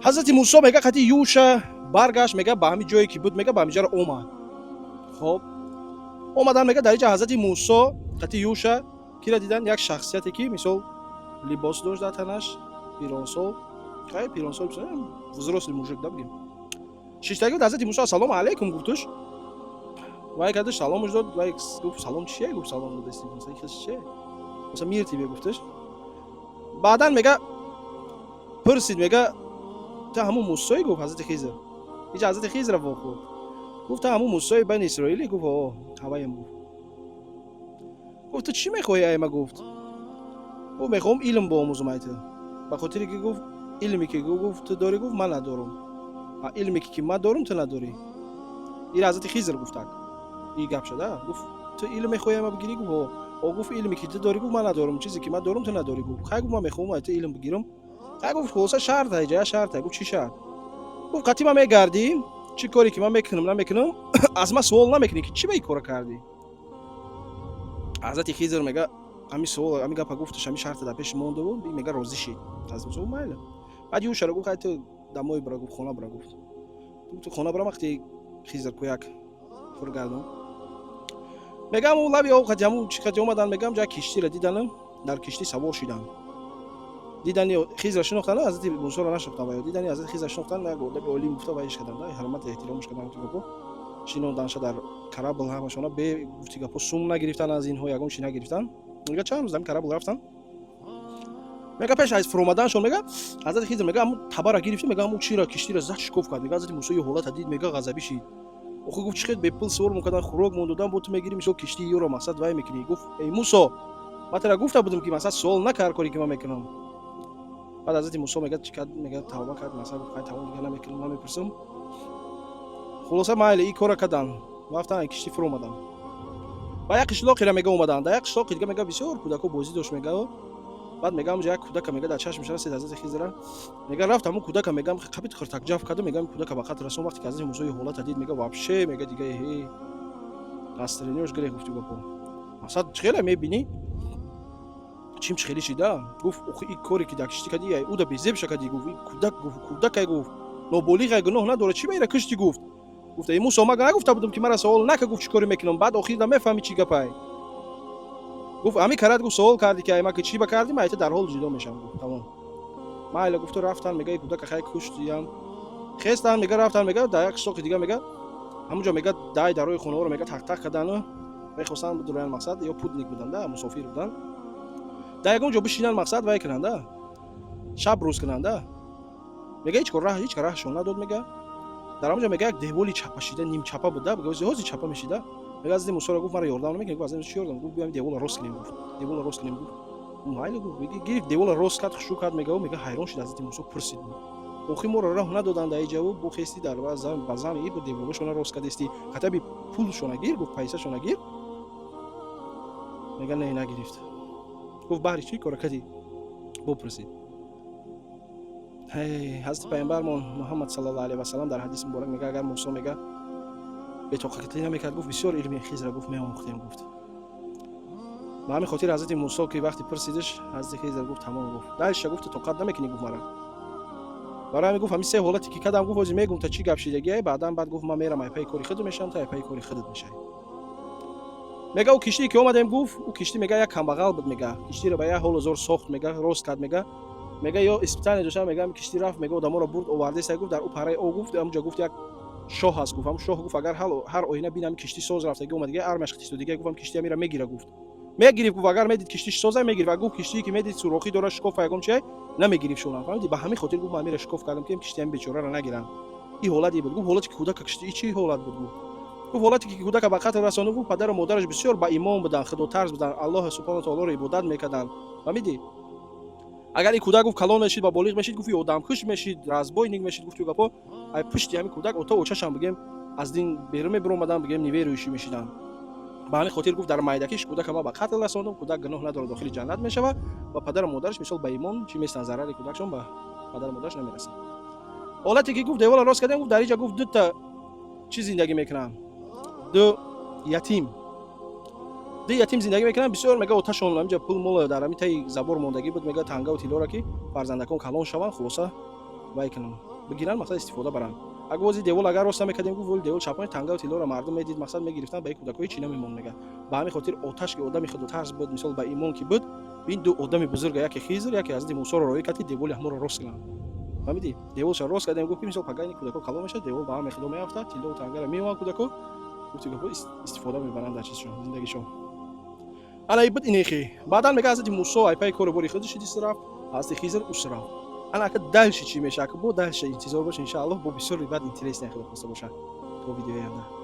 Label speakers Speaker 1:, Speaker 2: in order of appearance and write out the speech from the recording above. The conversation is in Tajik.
Speaker 1: Ҳазрати Мусо, мега, қати Юша баргашт, мега, ба ҳамин ҷое, ки буд, мега, ба ҳамин ҷаро омад. Хоб, омадан, мега, дар инҷа ҳазрати Мусо қати Юша кира дидан? Як шахсияте, ки, мисол, либос дошт дар танаш, пиронсол, хай, пиронсол, взрослый мужик да бигем, шиштагӣ буд. Ҳазрати Мусо «Ассалому алайкум» гуфтуш. Вай кардаш, саломуш дод. Вай гуфт: «Салом чие?» Гуфт: «Салом додасти, чие?» Масалан, «Мир тебе» гуфташ. Баъдан, мега, пурсид, мега: «Ту ҳамун Мусое?» Гуфт ҳазрати Хизр. Иҷа ҳазрати Хизра вохӯрд. Гуфт: «Ту ҳамун Мусои Бани Исроилӣ?» Гуфт: «О, ҳаваем». Гуфт, ту чӣ мехоҳӣ айма?» Гуфт, «Мехоҳам илм биомӯзам ай ту, ба хотире ки, гуфт, илме ки, гуфт, ту дорӣ, гуфт, ман надорам, а илме ки ман дорам, ту надорӣ». Ира ҳазрати Хизр гуфтак и гап шуда. Гуфт: «Ту илм мехоҳӣ ама бигирӣ?» Гуфт: «О». О, гуфт, «илме ки ту дорӣ, гуфт, ман надорам, чизе ки ман дорам, ту надорӣ». Гуфт: «Хай», гуфт, «ман мехоҳам ай ту илм бигирам». Хай, гуфт, «хулоса, шарт ай ҷая, шарт ай». Гуфт: «Чӣ шарт?» Гуфт: «Қатъи ман мегардӣ, чӣ коре ки ман мекунам, намекунам, аз ман суол намекунӣ, ки чӣ ба ин кора кардӣ». Ҳазрати Хизр, мега, ҳамин суол, ҳамин гапа гуфташ, ҳамин шарта дар пеши мондаву, мега, розӣ шид. Ҳазрати Мусо: «Майли». Баъд Юшаро гуфт: «Хай, ту домой бира», гуфт, «хона бира». Гуфт: «Ту хона бира, вақти Хизр ку як фургардон». Мегам, ӯ лаби об қати ҳамун чӣ қати омадан, мегам, ҷа киштиро диданам, дар киштӣ савор шиданд. Дидани Хизра шинохтан, ҳазрати Мусоро нашинохтан. Ва дидани ҳазрати Хизра шинохтан, як одами олим гуфта вайш кардан, ҳурмати эҳтиромаш кардан. Гуфти гапо, шинонданша дар корабль ҳамашона, бе, гуфти гапо, сум нагирифтан аз инҳо, ягон чи нагирифтан. Мега, чанд рӯз дар корабль рафтан. Мега, пеш аз фуромаданшон, мега, ҳазрати Хизр, мега, ҳамун табара гирифту, мега, ҳамун чира, киштира зад, шикоф кард. Мега, ҳазрати Мусо ё ҳолата дид, мега, ғазабӣ шид. Охи, гуфт, чӣ хел бепул сувор мекардан, хӯрок мон додан, бо ту мегирӣ, мисол, киштии ёро, мақсад, вай мекунӣ. Гуфт: «Эй Мусо, ман тара гуфта будам, ки, мақсад, суол накар коре ки ман мекунам». Баъд ҳазрати Мусо, мега, чӣ кард? Мега, тавба кард, мақсад, гуфт: «Хай, тамом, дига намекунам, намепурсам». Хулоса, майли, ин кора кардан, рафтан, киштӣ фуромадан, ба як қишлоқира, мега, омаданд. Дар як қишлоқи дига, мега, бисёр кӯдако бозӣ дошт. Мега, баъд, мега, ҳамҷа як кӯдака, мега, дар чашмаш расид ҳазрати Хизра. Мега, рафт, ҳамун кӯдака, мега, қапит, хиртакҷаф карда, мега, кӯдака ба қатл расон. Вақте ки ҳазрати Мусо ҳолата дид, мега, вообще, мега, дига ҳе настроение ш гирех. Гуфти гапо, мақсад, чӣ хеле мебинӣ, чим чӣ хеле шида. Гуфт: «Охи, ин коре ки дар киштӣ кардӣ, уда безебша кардӣ». Гуфт: «Кӯдак, гуфт, кӯдакай, гуфт, ноболиғай, гуноҳ надорад, чӣ ба ира кишти?» Гуфт: «Эй Мусо, ман нагуфта будам, ки мара савол нака, гуфт, чӣ коре мекунам, баъд охир да мефаҳмӣ чӣ гапай». Гуфт: «Ҳамин карат, гуфт, савол кардӣ, ки ай ма ки чӣ ба кардӣ, ман айта дар ҳол ҷудо мешавам». Гуфт: «Тамом, майла». Гуфту рафтан. Мега, кӯдака хай куштиям, хестан, мега, рафтан, мега, дар як қишлоқи дига. Мега, ҳамунҷо, мега, дай дарои хонаҳоро, мега, тақтақ кардану мехостанд бидуроян, мақсад, ё путник будан да, мусофир будан, дар ягон ҷо бишинан, мақсад, вай кунанда, шаб рӯз кунанда. Мега, ҳеч кор ҳеч раҳшон надод. Мега, дар ҳамонҷо, мега, як деволи чапа шида, нимчапа буда, ҳози чапа мешида. Мега, ҳазрати Мусоро гуфт: «Маро ёрдам намекунӣ?» Гуфт: «Аз чӣ ёрдам?» Гуфт: «Биём, девола рост кунем». Гуфт: «Девола рост кунем». Гуфт: «Майли». Гуфт, гирифт, девола рост кард, хушу кард. Мега, ҳайрон шуд ҳазрати Мусо, пурсид: «Охи, моро роҳ надоданд дар иҷаву бухести, дар ба зами бо деволошона рост кардести, хотя бы пулшона гир». Гуфт: «Пайсашона гир». Мега, не, нагирифт. Гуфт: «Баҳри чӣ кора кардӣ?» Бупурсид. Ҳазрати пайғамбармон Муҳаммад саллаллоҳу алайҳи васалам дар ҳадиси муборак мега: «Агар Мусо, мега, бетоқатӣ намекард, гуфт, бисёр илми Хизра, гуфт, меомӯхтем». Гуфт, ба ҳамин хотир ҳазрати Мусо, ки вақте пурсидиш, ҳазрати Хизр гуфт: «Тамом». Гуфт: «Дальше, гуфт, тоқат намекунӣ». Гуфт: «Мара барои ҳамин, гуфт, ҳамин се ҳолате ки кардам, гуфт, ҳозир мегум та чӣ гап шидагиай. Баъдан, баъд, гуфт, ман мерам, айпаи кори худо мешавам, та айпаи кори худат мешавӣ». Мега, ӯ киштие ки омадем, гуфт, ӯ киштӣ, мега, як камбағал буд. Мега, киштиро ба як ҳолу зор сохт, мега, рост кард. Мега, ё испытание дошта, мега, киштӣ рафт, мега, одаморо бурд овардеса. Гуфт, дар ӯ параи о, гуфт, ҳамунҷо, гуфт, як шоҳ ҳаст. Гуфт, ҳамун шоҳ, гуфт, агар ҳар оина бинам, киштӣ соз рафтаги омадига, армияш хитистодига, гуфт, киштӣ амира мегира. Гуфт, мегирифт. Гуфт, агар медид, киштиш соза, мегирифт. Гуфт, киштие ки медид, сурохӣ дора, шикофа, ягон чие, намегирифт шона. Фаҳмиди? Ба ҳамин хотир, гуфт, ман амира шикоф кардам, ки кишти ҳамин бечораро нагирам. Ин ҳолате буд. Гуфт, ҳолате ки кӯдака кишти, и чӣ ҳолат буд? Гуфт, ҳолате ки кӯдака ба қатл расонид. Гуфт, падару модараш бисёр ба имон буданд, худотарс буданд, Аллоҳ субҳону таолоро ибодат мекарданд. Фаҳмидӣ? Агар ин кӯдак, гуфт, калон мешид, ба болиғ мешид, гуфт, одамкуш мешид, разбойник мешид. Гуфт, гапо, ай пушти ҳамин кӯдак ото очашам, бигем, аз дин берун мебиромаданд, бигем, неверующий мешиданд. Ба ҳамин хотир, гуфт, дар майдакиш кӯдака ма ба қатл расондум. Кӯдак гуноҳ надорад, дохили ҷаннат мешавад ва падару модараш, мисол, ба имон чӣ местанд, зарари кӯдакшон ба падару модараш намерасад. Ҳолате ки, гуфт, девола рост кардем, гуфт, дар инҷа, гуфт, дута чӣ зиндагӣ мекунанд, ду ятим, ду ятим зиндагӣ мекунанд бисёр. Мега, оташон ҳаминҷа пул мол дар ҳамин таи забор мондагӣ буд. Мега, тангаву тиллоро, ки фарзандакон калон шаванд, хулоса, вай кунам. Бигиранд, мақсад, истифода баранд. Агар бози девол агар рост намекардем, гуфт, воли девол чапони тангаву тиллоро мардум медид, мақсад, мегирифтанд, ба кӯдакҳои чӣ намемон, мега. Ба ҳамин хотир оташ, ки одами худотарс буд, мисол, ба имон ки буд, ин ду одами бузурга, яке Хизр, яке ҳазрати Мусоро роҳӣ кард, ки деволи ҳамонро рост кунанд. Фаҳмидӣ? Деволша рост кардем, гуфт, ки мисол, пагайни кӯдако калон мешавад, девол ба ҳаме худо меафтад, тиллову тангара меоманд, кӯдако, гуфти гапҳо, истифода мебаранд дар чизшон, зиндагишон. Ана и буд инехи. Баъдан мега, ҳазрати Мусо айпаи кору бори худаш дис рафт, ҳазрати Хизр ус рафт. Ана ака дальше чӣ меша, ака бо дальше интизор бош, иншааллоҳ, бо бисёр баъд интересный, худо хоста боша. То видеои оянда.